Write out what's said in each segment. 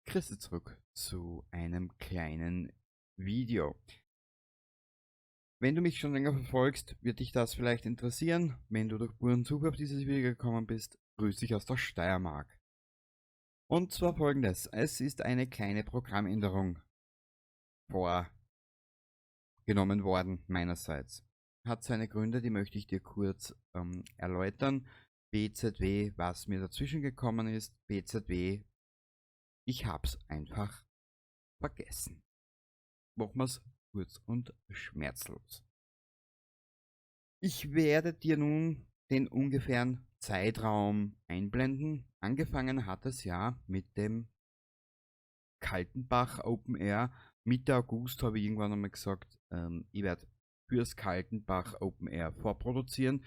Grüße zurück zu einem kleinen Video. Wenn du mich schon länger verfolgst, wird dich das vielleicht interessieren. Wenn du durch puren Zufall auf dieses Video gekommen bist, grüße dich aus der Steiermark. Und zwar folgendes: Es ist eine kleine Programmänderung vorgenommen worden meinerseits. Hat seine Gründe, die möchte ich dir kurz erläutern. BZW, was mir dazwischen gekommen ist, BZW, ich hab's einfach vergessen. Machen wir's kurz und schmerzlos. Ich werde dir nun den ungefähren Zeitraum einblenden. Angefangen hat es ja mit dem Kaltenbach Open Air. Mitte August habe ich irgendwann einmal gesagt, ich werde fürs Kaltenbach Open Air vorproduzieren,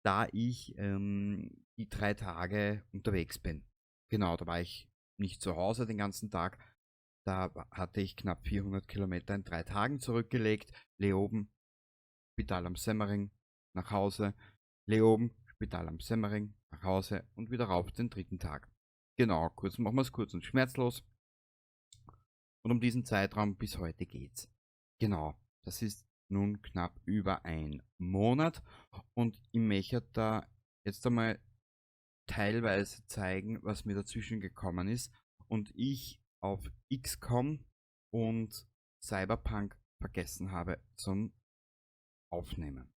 da ich die 3 Tage unterwegs bin. Genau, da war ich nicht zu Hause den ganzen Tag. Da hatte ich knapp 400 Kilometer in 3 Tagen zurückgelegt. Leoben, Spital am Semmering, nach Hause. Leoben, Spital am Semmering, nach Hause und wieder rauf den 3. Tag. Genau, kurz, machen wir's kurz und schmerzlos. Und um diesen Zeitraum bis heute geht's. Genau, das ist nun knapp über 1 Monat und ich möchte da jetzt einmal teilweise zeigen, was mir dazwischen gekommen ist und ich auf XCOM und Cyberpunk vergessen habe zum Aufnehmen.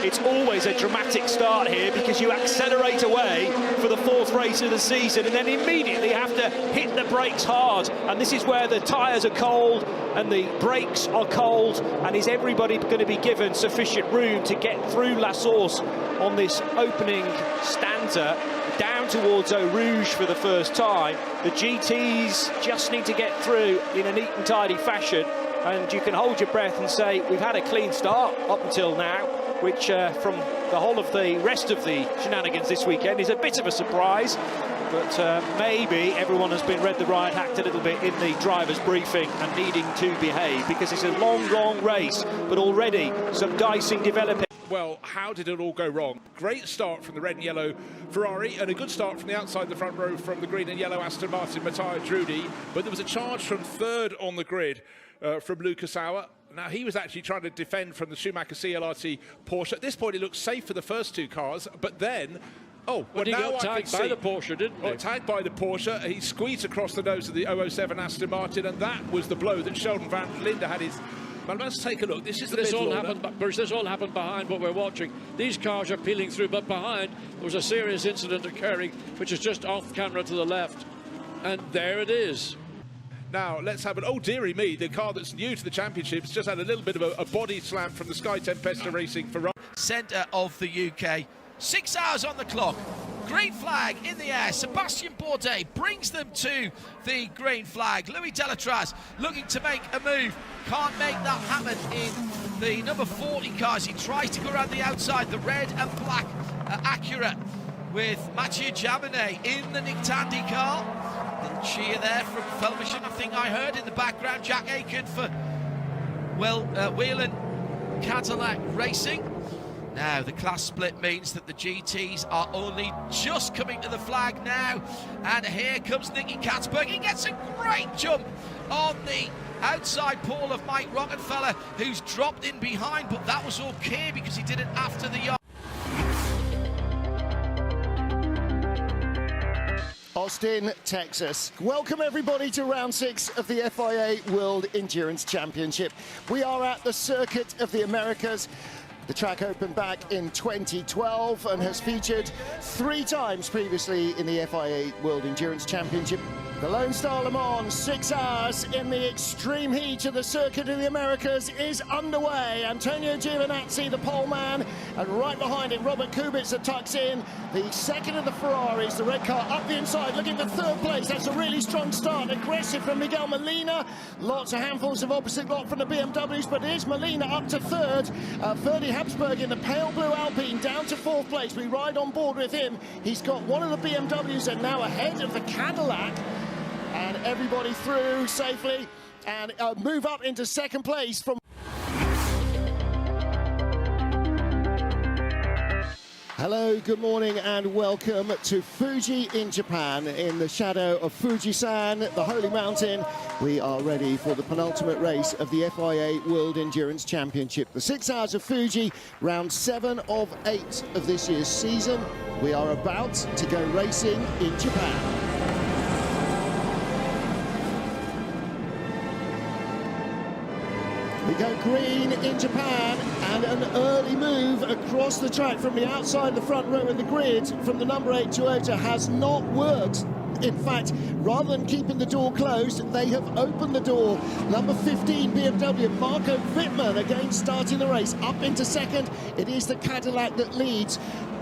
It's always a dramatic start here because you accelerate away for the 4th race of the season and then immediately have to hit the brakes hard. And this is where the tyres are cold and the brakes are cold. And is everybody going to be given sufficient room to get through La Source on this opening stanza down towards Eau Rouge for the first time? The GTs just need to get through in a neat and tidy fashion. And you can hold your breath and say, we've had a clean start up until now, which from the whole of the rest of the shenanigans this weekend is a bit of a surprise. But maybe everyone has been read the riot act a little bit in the driver's briefing and needing to behave, because it's a long, long race, but already some dicing developing. Well, how did it all go wrong? Great start from the red and yellow Ferrari and a good start from the outside the front row from the green and yellow Aston Martin, Mattia Drudi. But there was a charge from third on the grid from Lucas Auer. Now, he was actually trying to defend from the Schumacher CLRT Porsche. At this point, it looked safe for the first two cars, but then... Oh, well, But he now got I can tagged by see the Porsche, didn't he? Oh, tagged by the Porsche. He squeezed across the nose of the 007 Aston Martin, and that was the blow that Sheldon van der Linde had his... Well, let's take a look. This is the This middle all order. happened, Bruce, this all happened behind what we're watching. These cars are peeling through, but behind there was a serious incident occurring, which is just off camera to the left. And there it is. Now, let's have an... Oh, dearie me, the car that's new to the championships just had a little bit of a body slam from the Sky Tempesta Racing Ferrari. Centre of the UK. 6 hours on the clock. Green flag in the air. Sebastian Bourdais brings them to the green flag. Louis Delétraz looking to make a move. Can't make that happen in the number 40 cars. He tries to go around the outside. The red and black Acura with Mathieu Jaminet in the Nick Tandy car. Little cheer there from Felmersham, I think I heard in the background. Jack Aitken for Whelen Cadillac Racing. Now, the class split means that the GTs are only just coming to the flag now. And here comes Nicky Catsburg. He gets a great jump on the outside pole of Mike Rockenfeller, who's dropped in behind, but that was okay because he did it after the yard. Austin, Texas. Welcome everybody to round 6 of the FIA World Endurance Championship. We are at the Circuit of the Americas. The track opened back in 2012 and has featured 3 times previously in the FIA World Endurance Championship. The Lone Star Le Mans, 6 hours in the extreme heat of the Circuit of the Americas is underway. Antonio Giovinazzi, the pole man, and right behind him, Robert Kubica tucks in. The second of the Ferraris, the red car up the inside, looking for third place. That's a really strong start. Aggressive from Miguel Molina. Lots of handfuls of opposite lot from the BMWs, but it is Molina up to third. Ferdy Habsburg in the pale blue Alpine down to fourth place. We ride on board with him. He's got one of the BMWs and now ahead of the Cadillac. And everybody through safely and move up into second place from... Hello, good morning, and welcome to Fuji in Japan. In the shadow of Fujisan, the holy mountain, we are ready for the penultimate race of the FIA World Endurance Championship. The 6 Hours of Fuji, round 7 of 8 of this year's season. We are about to go racing in Japan. We go green in Japan, and an early move across the track from the outside the front row of the grid from the number 8 Toyota has not worked. In fact, rather than keeping the door closed, they have opened the door. Number 15 BMW, Marco Wittmann, again starting the race up into second. It is the Cadillac that leads.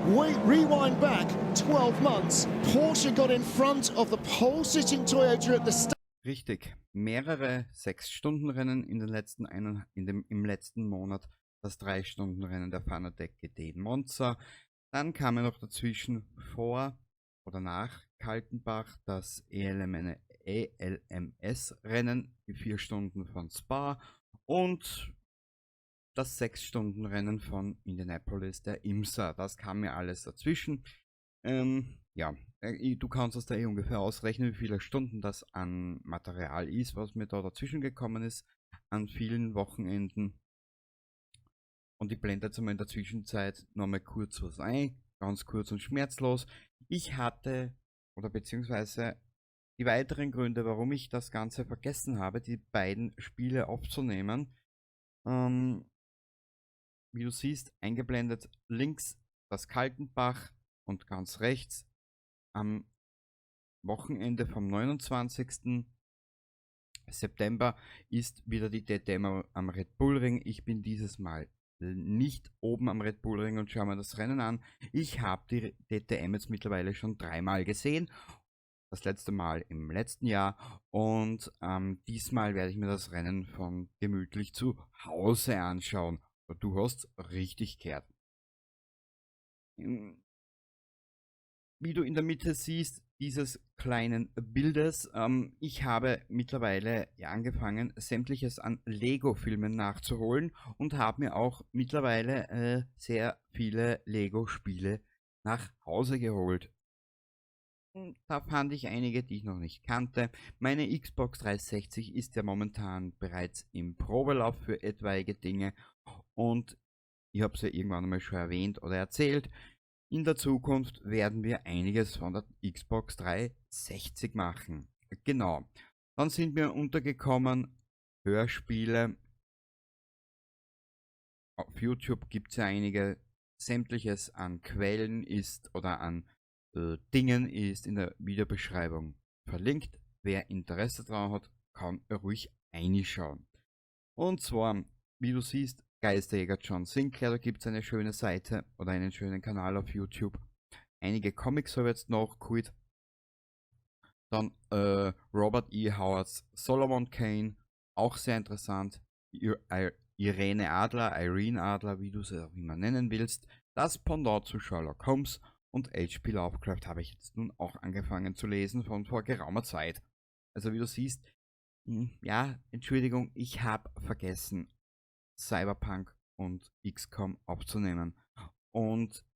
We rewind back 12 months. Porsche got in front of the pole-sitting Toyota at the start. Richtig. Mehrere 6-Stunden-Rennen in den letzten einen, in dem, im letzten Monat, das 3-Stunden-Rennen der Fanatec GT in Monza. Dann kam ja noch dazwischen vor oder nach Kaltenbach das ELMS-Rennen, die 4 Stunden von Spa und das 6-Stunden-Rennen von Indianapolis, der IMSA. Das kam mir alles dazwischen. Du kannst das da eh ungefähr ausrechnen, wie viele Stunden das an Material ist, was mir da dazwischen gekommen ist, an vielen Wochenenden. Und ich blende jetzt einmal in der Zwischenzeit nochmal kurz was ein, ganz kurz und schmerzlos. Ich hatte, oder beziehungsweise die weiteren Gründe, warum ich das Ganze vergessen habe, die beiden Spiele aufzunehmen. Wie du siehst, eingeblendet links das Kaltenbach und ganz rechts am Wochenende vom 29. September ist wieder die DTM am Red Bull Ring. Ich bin dieses Mal nicht oben am Red Bull Ring und schaue mir das Rennen an. Ich habe die DTM jetzt mittlerweile schon 3-mal gesehen. Das letzte Mal im letzten Jahr und diesmal werde ich mir das Rennen von gemütlich zu Hause anschauen. Du hast richtig gehört. Wie du in der Mitte siehst, dieses kleinen Bildes, ich habe mittlerweile ja angefangen, sämtliches an Lego-Filmen nachzuholen und habe mir auch mittlerweile sehr viele Lego-Spiele nach Hause geholt. Und da fand ich einige, die ich noch nicht kannte. Meine Xbox 360 ist ja momentan bereits im Probelauf für etwaige Dinge und ich hab's ja irgendwann einmal schon erwähnt oder erzählt. In der Zukunft werden wir einiges von der Xbox 360 machen. Genau. Dann sind wir untergekommen, Hörspiele. Auf YouTube gibt's ja einige. Sämtliches an Quellen ist oder an Dingen ist in der Videobeschreibung verlinkt. Wer Interesse daran hat, kann ruhig reinschauen. Und zwar, wie du siehst, Geisterjäger John Sinclair, da gibt's eine schöne Seite oder einen schönen Kanal auf YouTube. Einige Comics habe ich jetzt nachgeholt. Dann Robert E. Howards Solomon Kane, auch sehr interessant. Irene Adler, Irene Adler, wie du sie auch immer nennen willst. Das Pendant zu Sherlock Holmes und H.P. Lovecraft habe ich jetzt nun auch angefangen zu lesen von vor geraumer Zeit. Also wie du siehst, ja, Entschuldigung, ich hab vergessen, Cyberpunk und XCOM aufzunehmen. Und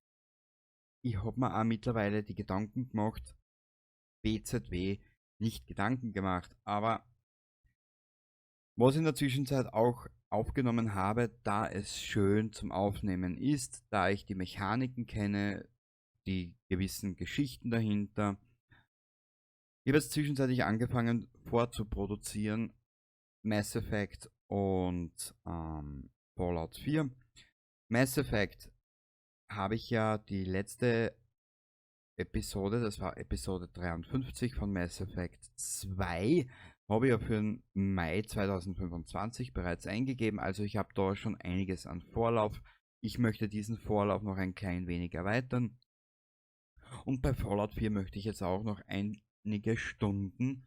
ich hab mir auch mittlerweile die Gedanken gemacht, BZW, nicht Gedanken gemacht, aber was ich in der Zwischenzeit auch aufgenommen habe, da es schön zum Aufnehmen ist, da ich die Mechaniken kenne, die gewissen Geschichten dahinter. Ich habe jetzt zwischenzeitlich angefangen vorzuproduzieren, Mass Effect und Fallout 4. Mass Effect habe ich ja die letzte Episode, das war Episode 53 von Mass Effect 2, habe ich ja für den Mai 2025 bereits eingegeben, also ich habe da schon einiges an Vorlauf. Ich möchte diesen Vorlauf noch ein klein wenig erweitern. Und bei Fallout 4 möchte ich jetzt auch noch einige Stunden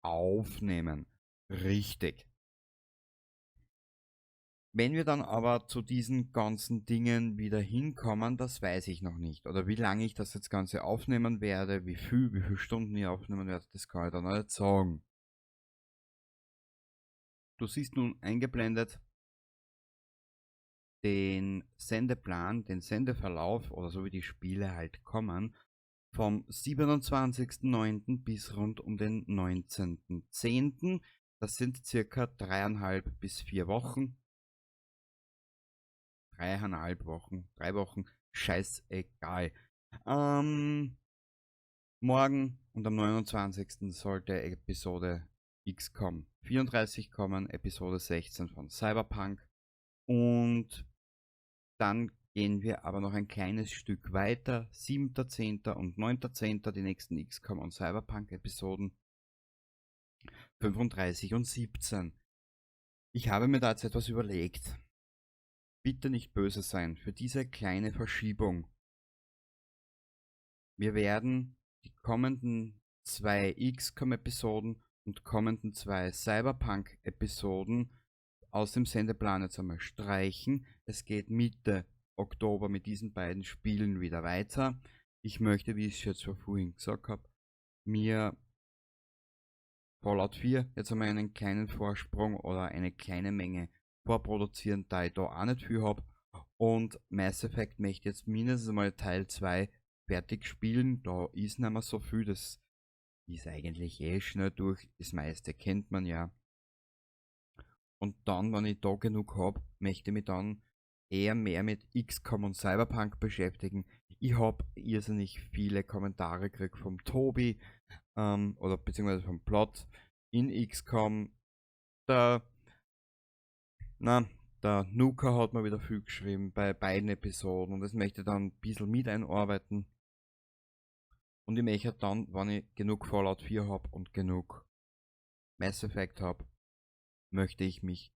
aufnehmen. Richtig. Wenn wir dann aber zu diesen ganzen Dingen wieder hinkommen, das weiß ich noch nicht. Oder wie lange ich das jetzt Ganze aufnehmen werde, wie viele Stunden ich aufnehmen werde, das kann ich dann noch nicht sagen. Du siehst nun eingeblendet den Sendeplan, den Sendeverlauf oder so wie die Spiele halt kommen, vom 27.09. bis rund um den 19.10. Das sind circa 3,5 bis 4 Wochen. 3,5 Wochen, 3 Wochen, scheißegal. Morgen und am 29. sollte Episode XCOM 34 kommen, Episode 16 von Cyberpunk. Und dann gehen wir aber noch ein kleines Stück weiter. 7.10. und 9.10. die nächsten XCOM und Cyberpunk Episoden. 35 und 17. Ich habe mir da jetzt etwas überlegt. Bitte nicht böse sein für diese kleine Verschiebung. Wir werden die kommenden 2 XCOM-Episoden und kommenden 2 Cyberpunk-Episoden aus dem Sendeplan jetzt einmal streichen. Es geht Mitte Oktober mit diesen beiden Spielen wieder weiter. Ich möchte, wie ich es jetzt schon vorhin gesagt habe, mir Fallout 4 jetzt einmal einen kleinen Vorsprung oder eine kleine Menge vorproduzieren, da ich da auch nicht viel hab. Und Mass Effect möchte jetzt mindestens einmal Teil 2 fertig spielen. Da ist nicht mehr so viel, das ist eigentlich eh schnell durch. Das meiste kennt man ja. Und dann, wenn ich da genug hab, möchte ich mich dann eher mehr mit XCOM und Cyberpunk beschäftigen. Ich hab irrsinnig viele Kommentare gekriegt vom Tobi oder beziehungsweise vom Plot in XCOM. Der Nuka hat mir wieder viel geschrieben bei beiden Episoden und das möchte ich dann ein bisschen mit einarbeiten. Und ich möchte dann, wenn ich genug Fallout 4 hab und genug Mass Effect hab, möchte ich mich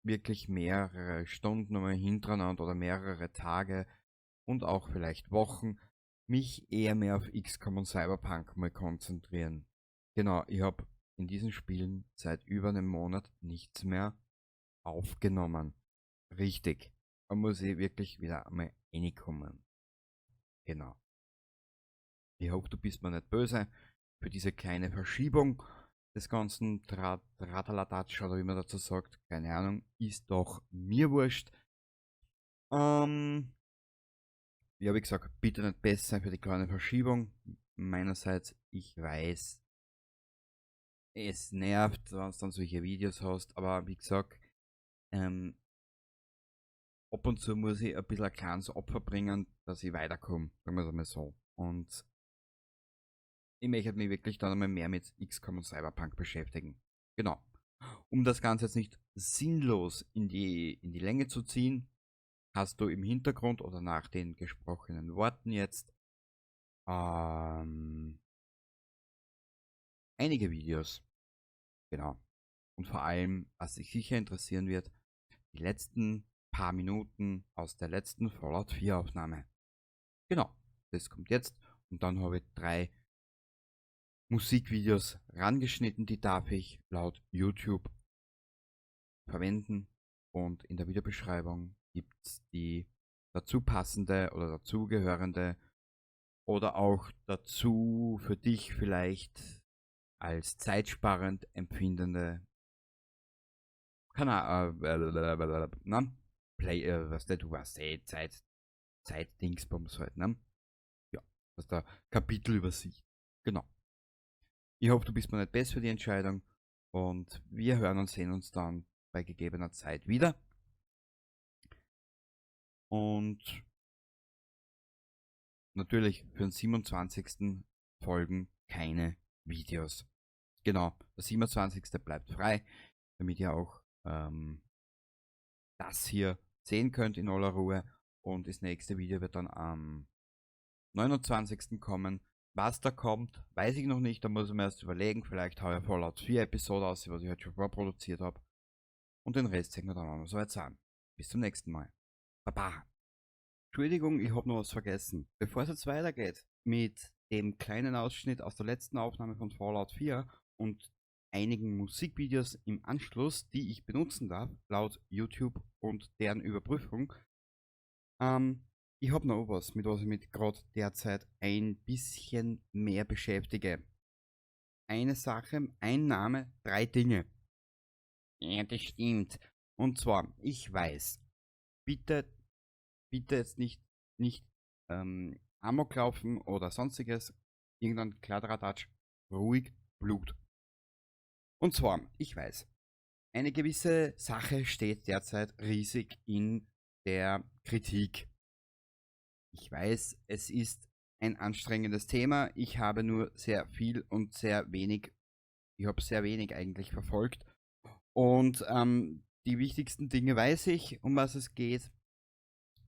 wirklich mehrere Stunden einmal hintereinander oder mehrere Tage und auch vielleicht Wochen mich eher mehr auf XCOM und Cyberpunk mal konzentrieren. Genau, ich hab in diesen Spielen seit über einem Monat nichts mehr aufgenommen. Richtig. Da muss ich wirklich wieder einmal reinkommen. Genau. Ich hoffe, du bist mir nicht böse für diese kleine Verschiebung des ganzen Tratalatatsch oder wie man dazu sagt. Keine Ahnung, ist doch mir wurscht. Ja, wie gesagt, bitte nicht besser sein für die kleine Verschiebung. Meinerseits, ich weiß, es nervt, wenn du dann solche Videos hast, aber wie gesagt, ab und zu muss ich ein bisschen ein kleines Opfer bringen, dass ich weiterkomme, sagen wir es einmal so. Und ich möchte mich wirklich dann einmal mehr mit XCOM und Cyberpunk beschäftigen. Genau. Um das Ganze jetzt nicht sinnlos in die Länge zu ziehen, hast du im Hintergrund oder nach den gesprochenen Worten jetzt einige Videos. Genau. Und vor allem, was dich sicher interessieren wird, die letzten paar Minuten aus der letzten Fallout 4 Aufnahme. Genau, das kommt jetzt. Und dann habe ich 3 Musikvideos rangeschnitten, die darf ich laut YouTube verwenden. Und in der Videobeschreibung gibt's die dazu passende oder dazugehörende oder auch dazu für dich vielleicht als zeitsparend empfindende Kanal na? Play was der, du weißt, ey, Zeit, Zeit-Dingsbums halt, ne? Ja, das ist der Kapitelübersicht. Genau. Ich hoffe, du bist mir nicht best für die Entscheidung und wir hören und sehen uns dann bei gegebener Zeit wieder. Und natürlich für den 27. folgen keine Videos. Genau, der 27. bleibt frei, damit ihr auch das hier sehen könnt in aller Ruhe. Und das nächste Video wird dann am 29. kommen. Was da kommt, weiß ich noch nicht, da muss ich mir erst überlegen. Vielleicht hau ich Fallout 4 Episode aus, was ich heute schon vorproduziert hab. Und den Rest sehen wir dann auch noch so weit an. Bis zum nächsten Mal. Baba. Entschuldigung, ich hab noch was vergessen. Bevor es jetzt weitergeht mit dem kleinen Ausschnitt aus der letzten Aufnahme von Fallout 4 und einigen Musikvideos im Anschluss, die ich benutzen darf, laut YouTube und deren Überprüfung. Ich hab noch was, mit was ich mich grad derzeit ein bisschen mehr beschäftige. Eine Sache, ein Name, 3 Dinge. Ja, das stimmt. Und zwar, ich weiß, Bitte, bitte jetzt nicht Amok laufen oder sonstiges. Irgendein Kladderadatsch. Ruhig Blut. Und zwar, ich weiß, eine gewisse Sache steht derzeit riesig in der Kritik. Ich weiß, es ist ein anstrengendes Thema. Ich habe nur sehr viel und sehr wenig, ich habe sehr wenig eigentlich verfolgt. Und die wichtigsten Dinge weiß ich, um was es geht.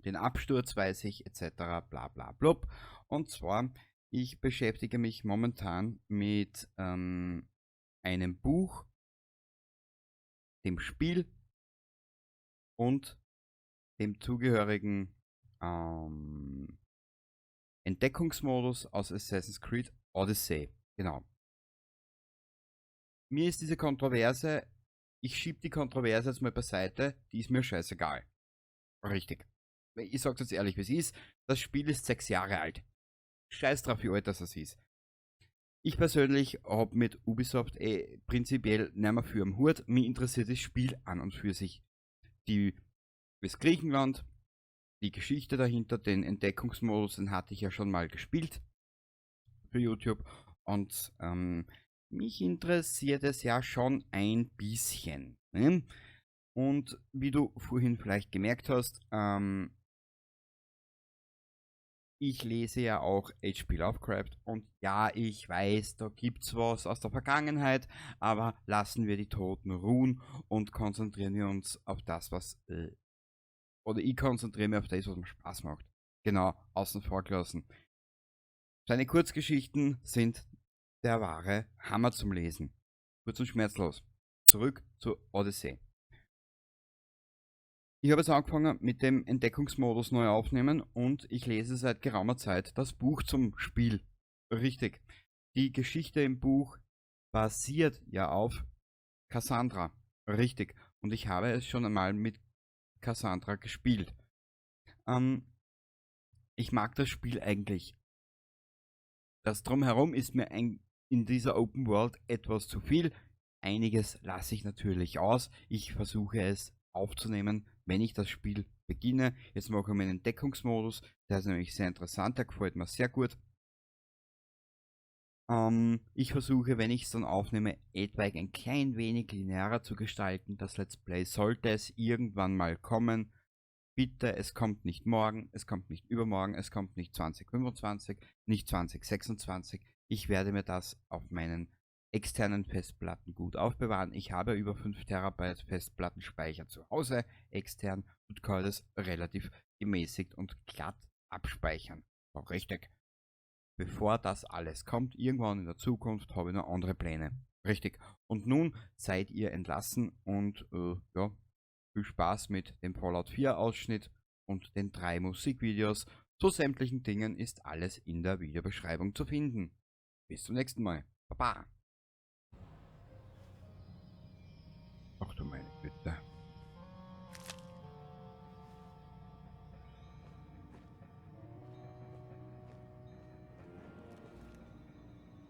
Den Absturz weiß ich, etc. bla bla blub. Und zwar, ich beschäftige mich momentan mit einem Buch, dem Spiel und dem zugehörigen Entdeckungsmodus aus Assassin's Creed Odyssey. Genau. Mir ist diese Kontroverse, ich schiebe die Kontroverse jetzt mal beiseite, die ist mir scheißegal. Richtig. Ich sag's jetzt ehrlich, wie es ist, das Spiel ist 6 Jahre alt. Scheiß drauf, wie alt das ist. Ich persönlich hab mit Ubisoft prinzipiell nicht mehr für am Hut. Mich interessiert das Spiel an und für sich. Das Griechenland, die Geschichte dahinter, den Entdeckungsmodus, den hatte ich ja schon mal gespielt für YouTube. Und mich interessiert es ja schon ein bisschen. Ne? Und wie du vorhin vielleicht gemerkt hast, ich lese ja auch H.P. Lovecraft und ja, ich weiß, da gibt's was aus der Vergangenheit, aber lassen wir die Toten ruhen und konzentrieren wir uns auf das, was, oder ich konzentriere mich auf das, was mir Spaß macht. Genau, außen vor gelassen. Seine Kurzgeschichten sind der wahre Hammer zum Lesen. Kurz und schmerzlos. Zurück zu Odyssey. Ich habe jetzt angefangen mit dem Entdeckungsmodus neu aufnehmen und ich lese seit geraumer Zeit das Buch zum Spiel. Richtig. Die Geschichte im Buch basiert ja auf Cassandra. Richtig. Und ich habe es schon einmal mit Cassandra gespielt. Ich mag das Spiel eigentlich. Das Drumherum ist mir in dieser Open World etwas zu viel. Einiges lasse ich natürlich aus. Ich versuche es aufzunehmen, wenn ich das Spiel beginne. Jetzt mache ich meinen Entdeckungsmodus. Der ist nämlich sehr interessant, der gefällt mir sehr gut. Ich versuche, wenn ich es dann aufnehme, etwaig ein klein wenig linearer zu gestalten. Das Let's Play sollte es irgendwann mal kommen. Bitte, es kommt nicht morgen, es kommt nicht übermorgen, es kommt nicht 2025, nicht 2026. Ich werde mir das auf meinen externen Festplatten gut aufbewahren. Ich habe über 5 Terabyte Festplattenspeicher zu Hause, extern, und kann das relativ gemäßigt und glatt abspeichern. Auch richtig. Bevor das alles kommt, irgendwann in der Zukunft, habe ich noch andere Pläne. Richtig. Und nun seid ihr entlassen und ja, viel Spaß mit dem Fallout 4 Ausschnitt und den 3 Musikvideos. Zu sämtlichen Dingen ist alles in der Videobeschreibung zu finden. Bis zum nächsten Mal. Baba. Ach du meine Güte.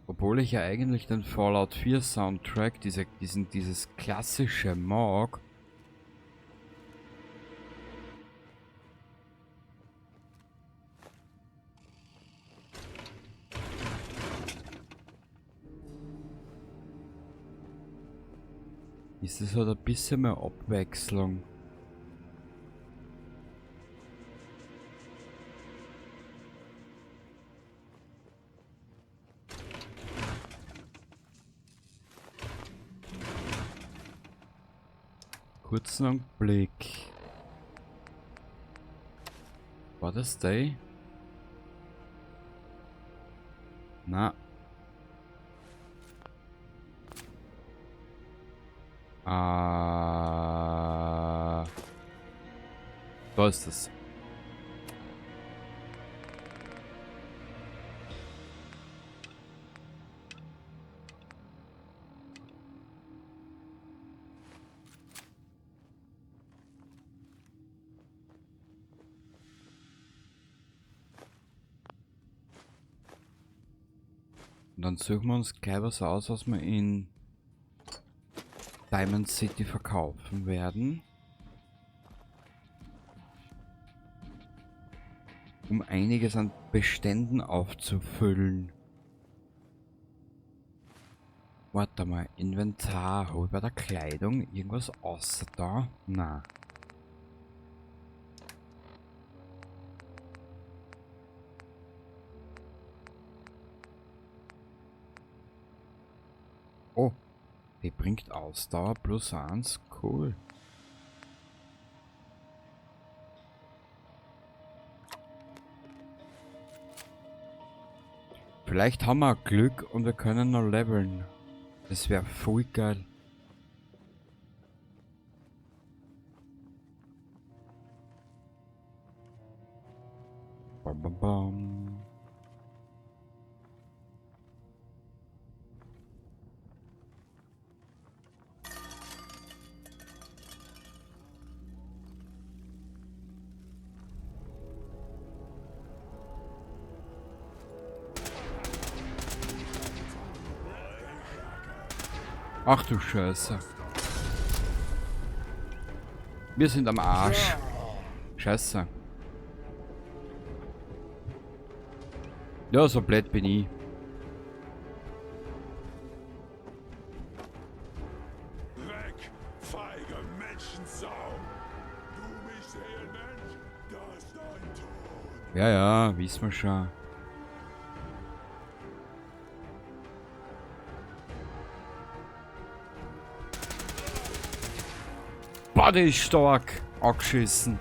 Obwohl ich ja eigentlich den Fallout 4 Soundtrack, dieses klassische mag. Ist es halt ein bisschen mehr Abwechslung. Kurzen Augenblick. War das der? Na. Da ist es. Und dann suchen wir uns gleich was aus, was wir in Diamond City verkaufen werden. Um einiges an Beständen aufzufüllen. Warte mal, Inventar. Habe ich bei der Kleidung irgendwas außer da? Na. Oh, die bringt Ausdauer +1. Cool. Vielleicht haben wir Glück und wir können noch leveln. Das wäre voll geil. Bam, bam, bam. Ach du Scheiße. Wir sind am Arsch. Scheiße. Ja, so blöd bin ich. Weg, feige Menschensau! Du mich sehen, Mensch, das ist dein Tod! Ja, ja, wissen wir schon. Boah, der ist stark. Angeschissen.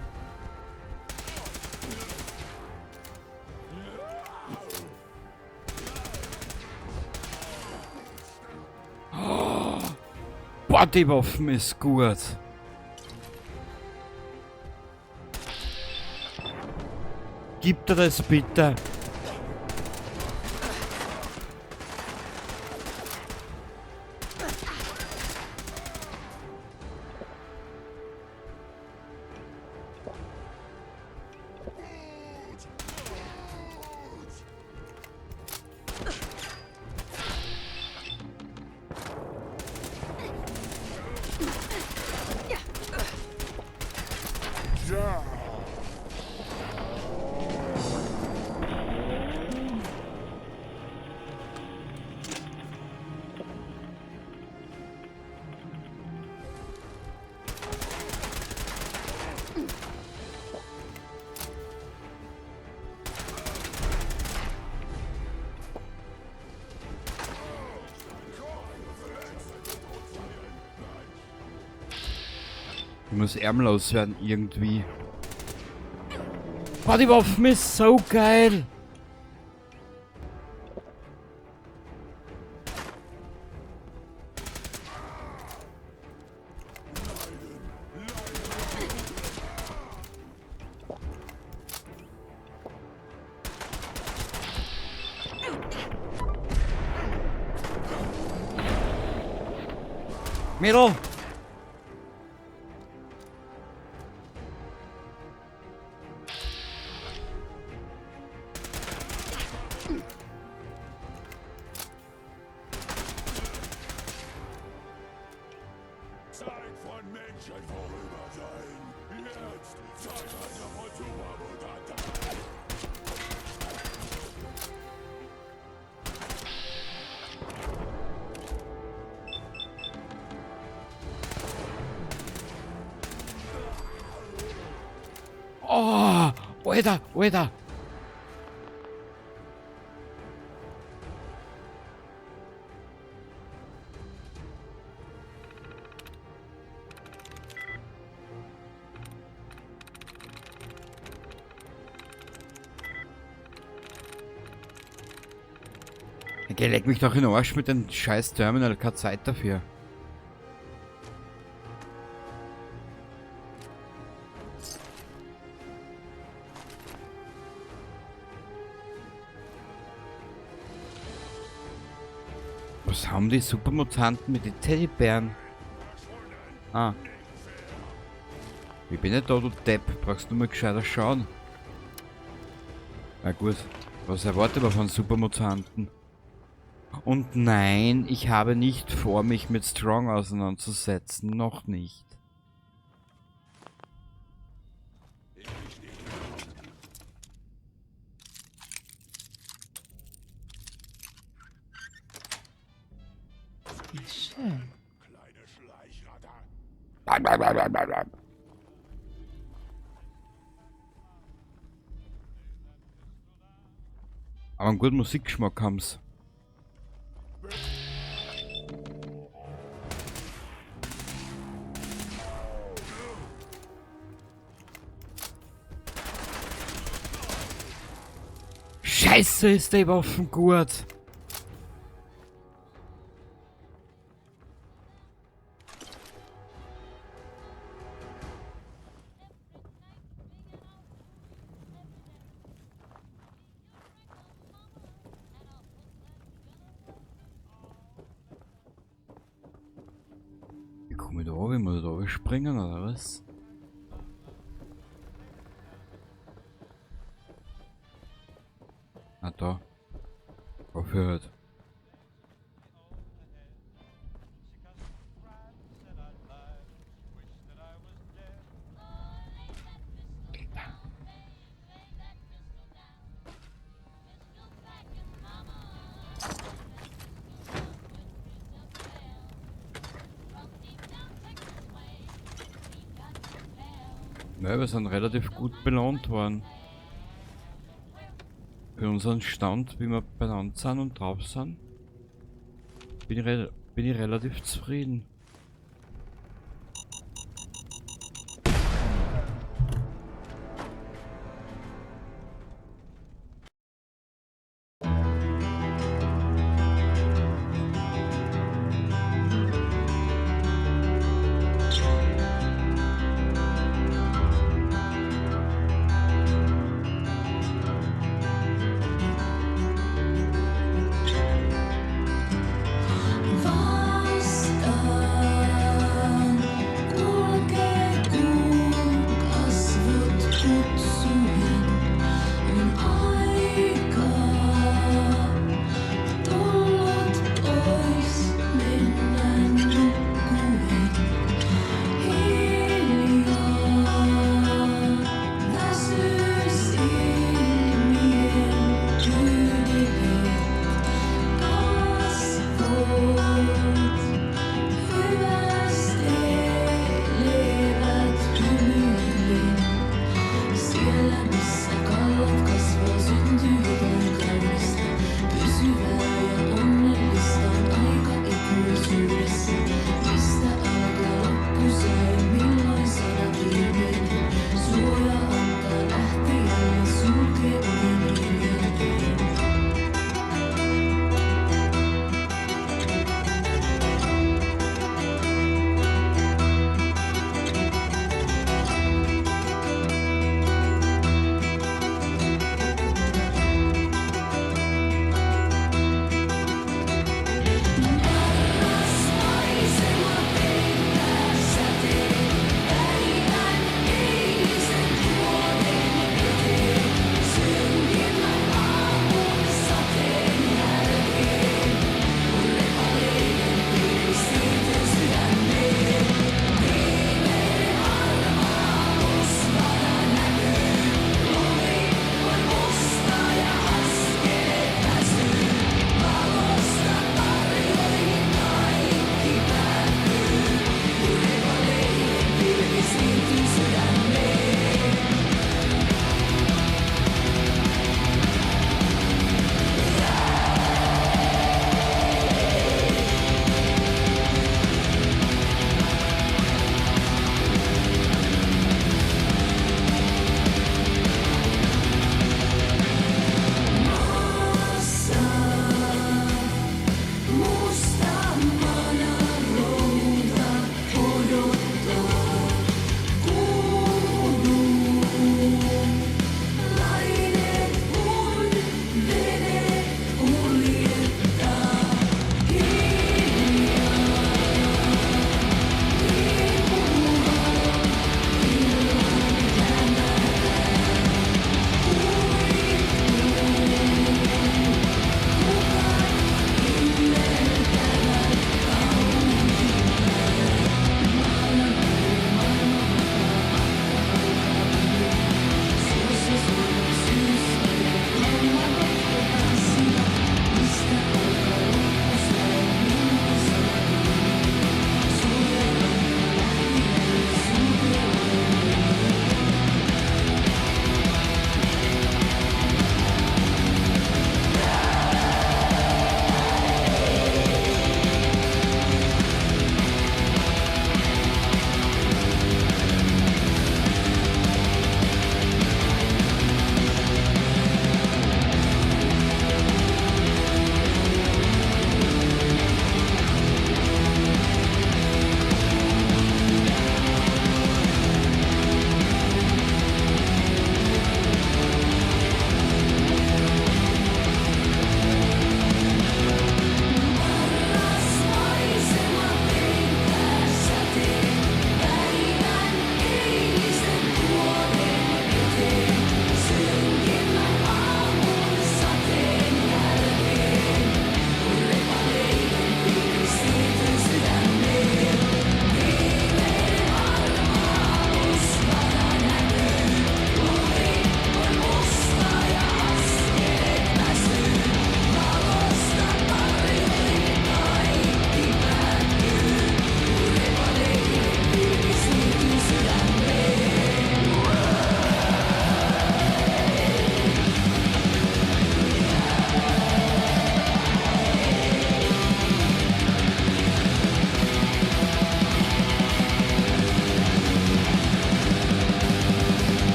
Oh, boah, die Waffen ist gut. Gib dir das bitte. Ich muss ärmlos werden irgendwie. Boah, die Waffen ist so geil! Mädel! Zeit von Menschen vorüber sein. Jetzt Zeitalter von Supermutanten. Oh, Alter, Alter. Okay, leck mich doch in den Arsch mit dem scheiß Terminal, keine Zeit dafür. Was haben die Supermutanten mit den Teddybären? Ah. Ich bin nicht da, du Depp. Brauchst du mal gescheiter schauen. Na gut. Was erwartet man von Supermutanten? Und nein, ich habe nicht vor, mich mit Strong auseinanderzusetzen. Noch nicht. Wie schön. Kleine Schleichratte. Aber einen guten Musikgeschmack haben's. Scheiße, ist die Waffen gut. Wie komme ich da runter? Muss ich da springen oder was? Ah, da. Aufhört. Ja, wir sind relativ gut belohnt worden. Für unseren Stand, wie wir benannt sind und drauf sind, bin ich relativ zufrieden. Was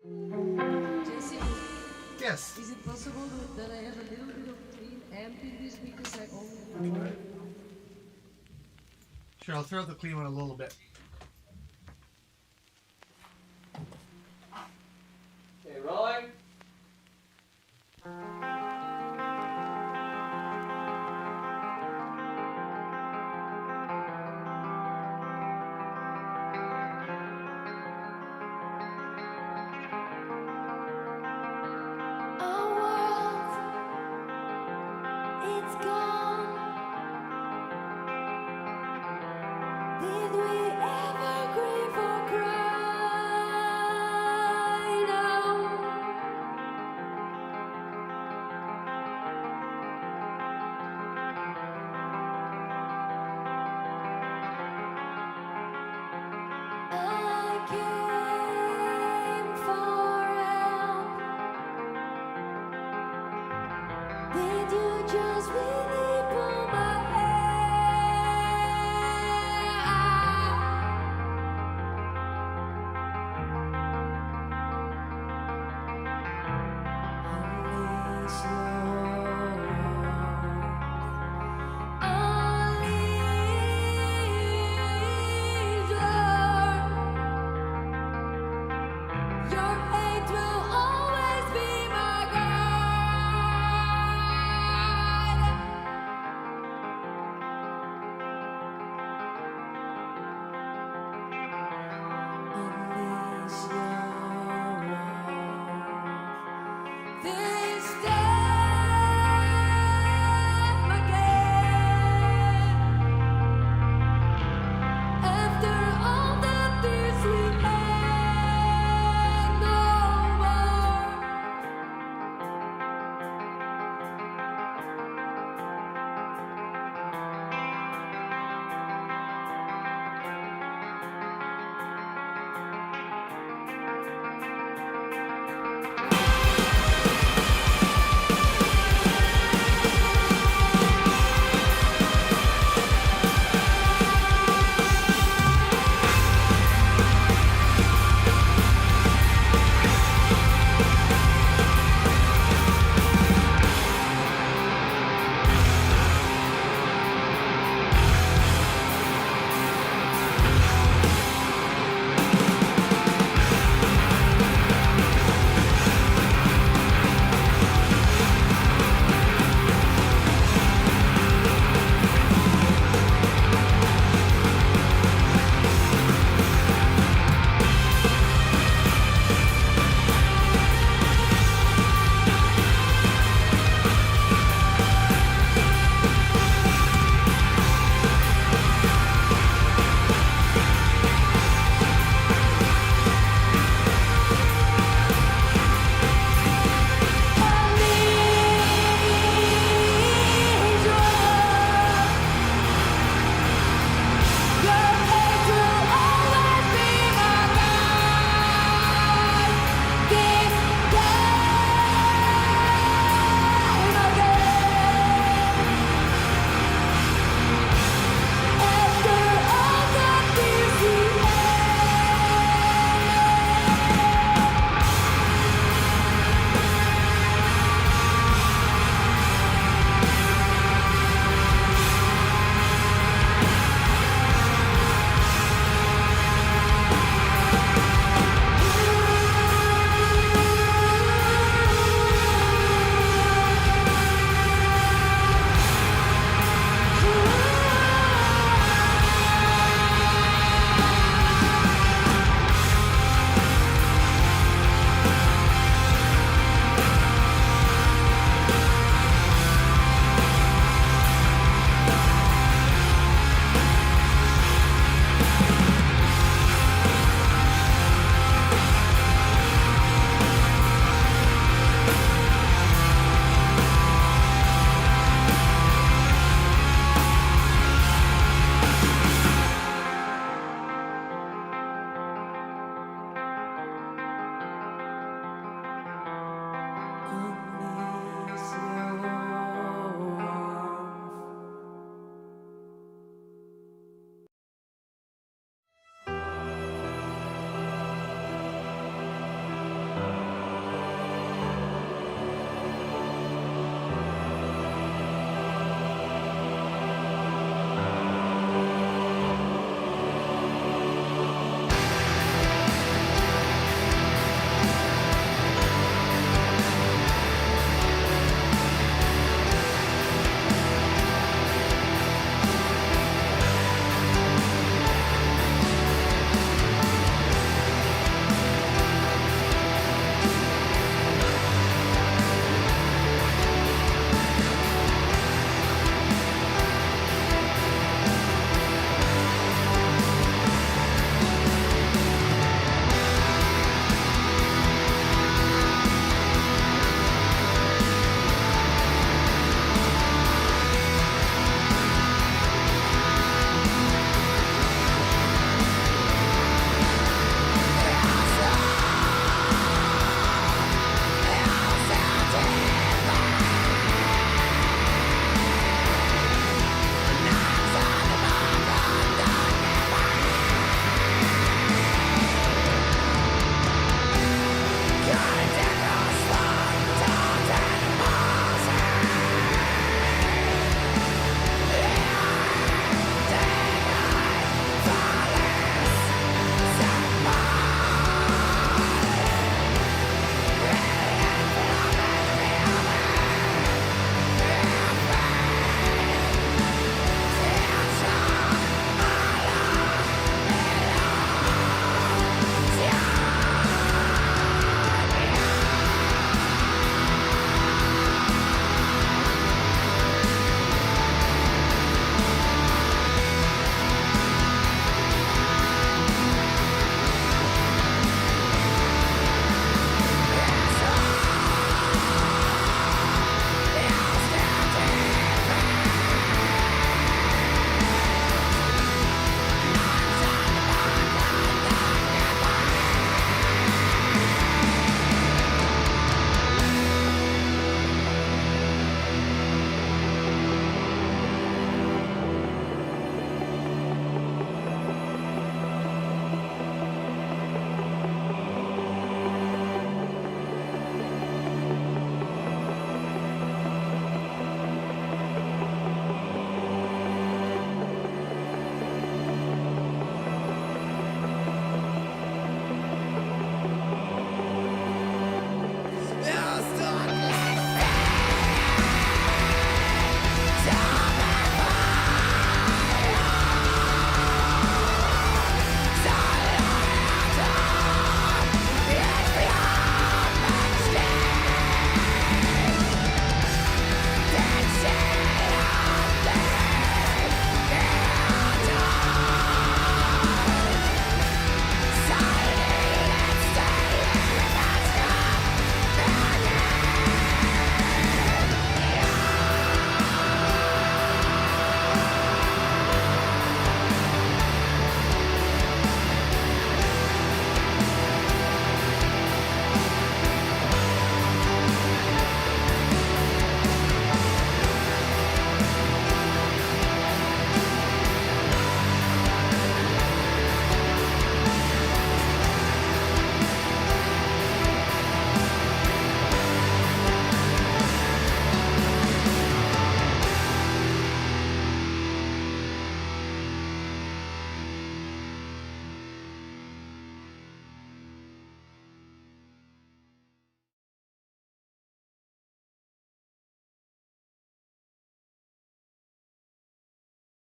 Jesse, Yes. is it possible that I have a little bit of clean amp in this because I only have one? Sure, I'll throw the clean one a little bit.